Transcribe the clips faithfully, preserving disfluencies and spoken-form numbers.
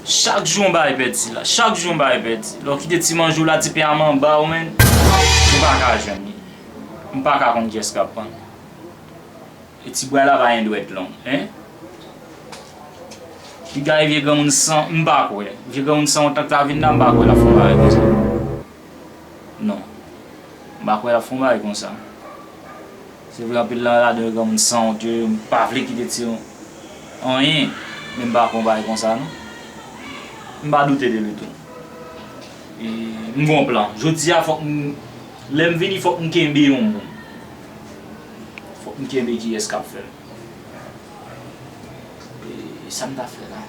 Chak jou yon bagay pèdi la. Chak jou yon bagay pèdi. Lè w kite ti manje w la, ti pen a manba w, menn. Ou pa ka jwenn li. M pa ka konn kiyès k ap pran l. E ti bwa la pa gen dwèt long, en? Piga e vye granmoun san, m pa kwè. Vye granmoun sanwont lan k ta vin la, m pa kwè l ap fè yon bagay konsa. Non. M pa kwè l ap fè yon bagay konsa. Se vre, anpil nan ladan yo granmoun sanwont yo, yo pa vle kite ti yo anyen, men m pa kwè yon bagay konsa, non. M pa doute de li tou. E, m gon plan. Jodi a, fòk m, lè m vini, fòk m kenbe yon moun. Fòk m kenbe kiyès k ap fè l. E, sa m ta fè la?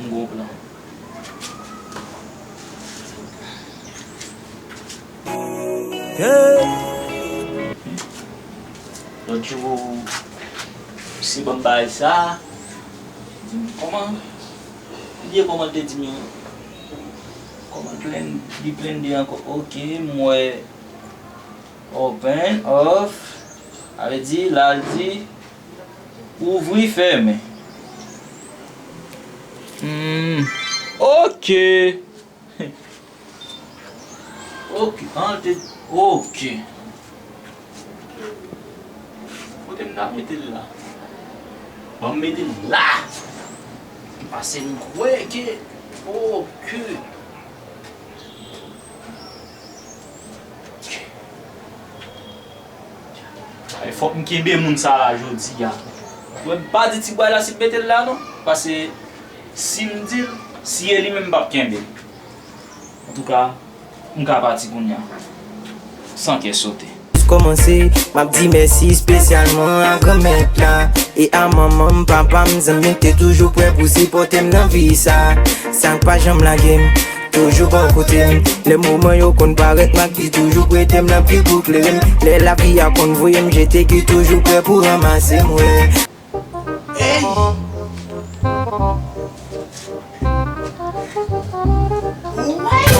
M gon plan. Lòt jou, misye ban m bagay sa, di m, kòman, li ye kòman l te di m, kòman l plen, li plen de ankò. Ok, m wè open, off, sa vle di, la l di, ouvri, fèmen. Hmm, ok. Ok, an te, ok. Kote m ta mete l la? Ban m mete l la. Pase m kwè ke, ok. E fòk m kenbe moun sa la jodi a. Wè, m pa di ti bwa la si m mete l la non. Pase si m di l, si e li menm m p ap kenbe l. Antouka, m ka pati kounye a. San kè sote. Kòmanse, m ap di mèsi espesyalman a Granmèt la. E a manman m, papa m, zanmi m te toujou prè pou sipòte m nan vi sa. Sa k pa janm lage m. Toujou bò kote m. Lè moman yo konn parèt, m ak li toujou prete m lanpil pou klere m. Lè lavi a konn voye m jete, ki toujou prè pou ranmase m, wi. Ey! Woy!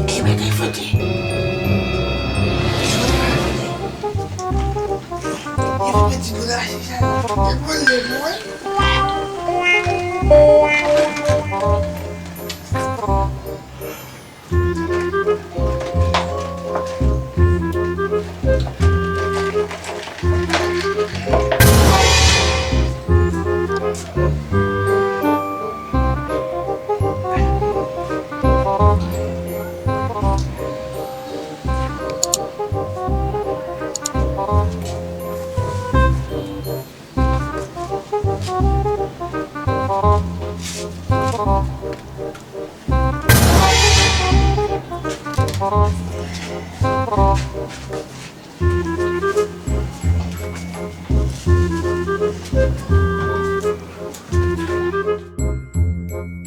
E bagay fwote. E fwote ti kou la, se sa. E pwoblèm, wi.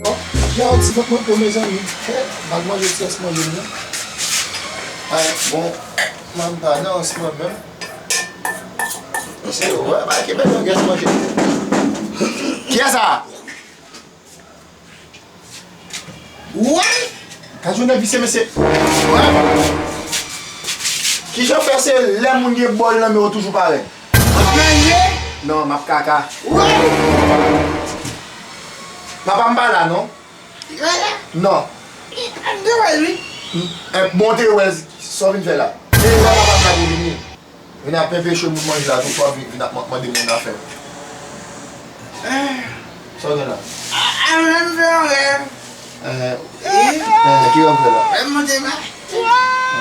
Bon, jan yon ti vant mwen pou mezanmi. Mal manje ti rès manje m nan. Ay, bon, manba nan rès mwen menm. Se, wè, ba, ke bèl rès manje. Kiyès sa? Woy! Gad yon nèg visye, mesye. Woy! Kijan w fè se lè moun gen bòl nan men w toujou parèt? W ap manje? Non, m ap kaka. Woy! Papa m pa la, non. Li pa la? Non. Li, m te wè l, wi. M, eh, bon, te wè l, sa w vin fè la? E lè papa m la pou vini. Vin ap enpeche moun manje la, tout fwa vin, vin ap man-, mande moun afè. Sa w gen la? A, a, mwen m fè yon rèv. Eh, eh, ki rèv w fè la? Mwen monte machin.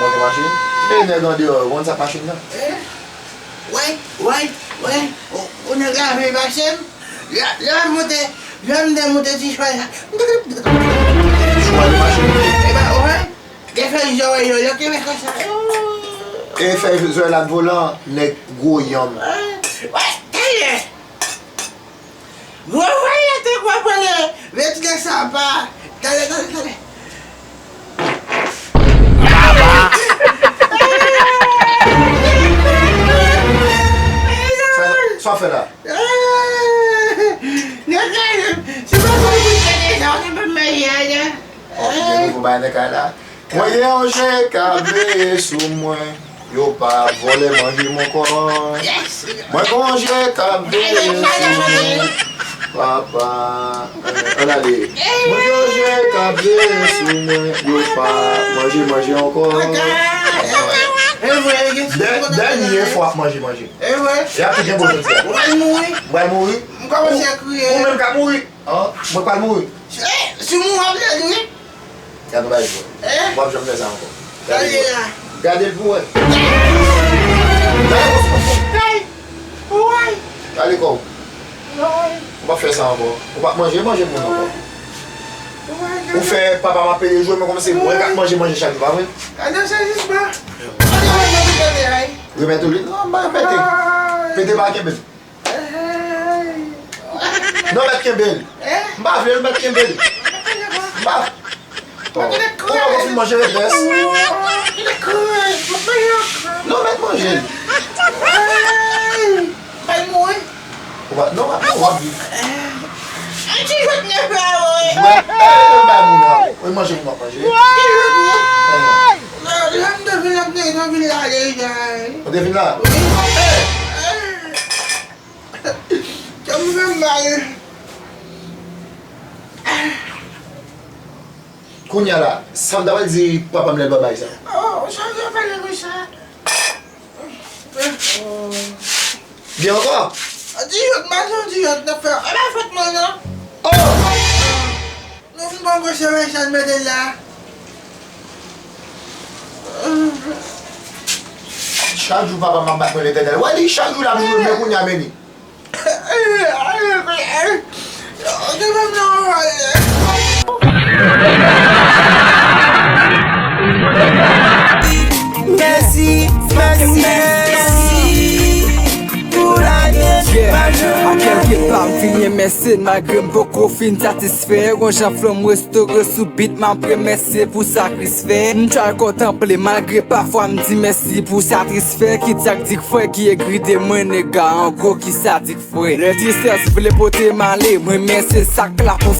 Monte machin? E nèg andeyò, w konn sa k machin nan? Eh, wè, wè, wè, ou, ou nèg la vin pase m. Lè, lè m monte, lè m demonte ti chwal la. Chwal machin. E ba, wè. Gen fèy zòrèy yo, yo kenbe konsa. E fèy zòrèy la t volan, nèg gwo yanm. Wè, tèyè. Fè la. Nan kay, se pa pou nou kouche deja, ou te pa marye a, non? Oh, gen nouvo bagay nan kay la. Mwen gen yon je k ap veye sou mwen. Yo pa vòlè manje m ankò. Mwen gen yon je k ap veye sou mwen. Papa. Ann ale. Mwen gen yon je k ap veye sou mwen. Yo pa manje manje ankò. Dè- Dènye fwa ap manje manje. E vre? Y ap tou gen bò jodi a. Ou pral mouri. M pral mouri? M kòmanse kriye. Ou menm k ap mouri? An, mwen pral mouri. Si, si mouri, w ap lè wi. Gade yon bagay jwe. Eh? W ap janm fè sa ankò. Gade la. Gade l pou wè. Gade kò w. Hey! Woy! Gade kò w. Woy! W ap fè sa ankò. Ou p ap manje, manje moun ankò. Woy! Ou fè papa m ap pede jwe, men kòm se mwen k ap manje, manje chak jou, pa vre? Gade sezisman. Gade mwen manje pede, ay. Remèt ou li? Non, m pa remèt li. Pede pa kenbe l. Non, mèt kenbe l. M pa vle l, mèt kenbe l. M pa. Ou pa konn fin manje repès. Non, mèt manje l. Ou pa, non, w ap, w ap viv. Jwèt, eh, bay moun nan. Ou manje, m ap manje. Ou te vin la? Kè m fè m mal. Kounye a la, sa m ta pral di papa m lè l pa bay sa? Oh, sa m ta pale konsa. Gen ankò? Di jòt, m pa di jòt, n ap fè. E pa fòt mwen, non. Oh! Nou vin pran gwo cheve chan mete la. Chak jou papa m ap bat mwen Letènèl. Wè li chak jou l ap joure men kounye a men li. Mèsi, mèsi, mèsi pou lage. Yeah, a kèlke pa m fin renmen se malgre m poko fin satisfè. Yon jan flanm restore sou bit, m ap remèsye pou sakrisfè. M try kontanple malgre pafwa m di mèsi pou satisfè. Ki taktik frè ki egri de mwen nega, an gwo ki sadik frè. Lè tristès vle pote m ale, mwen men se sa k la pou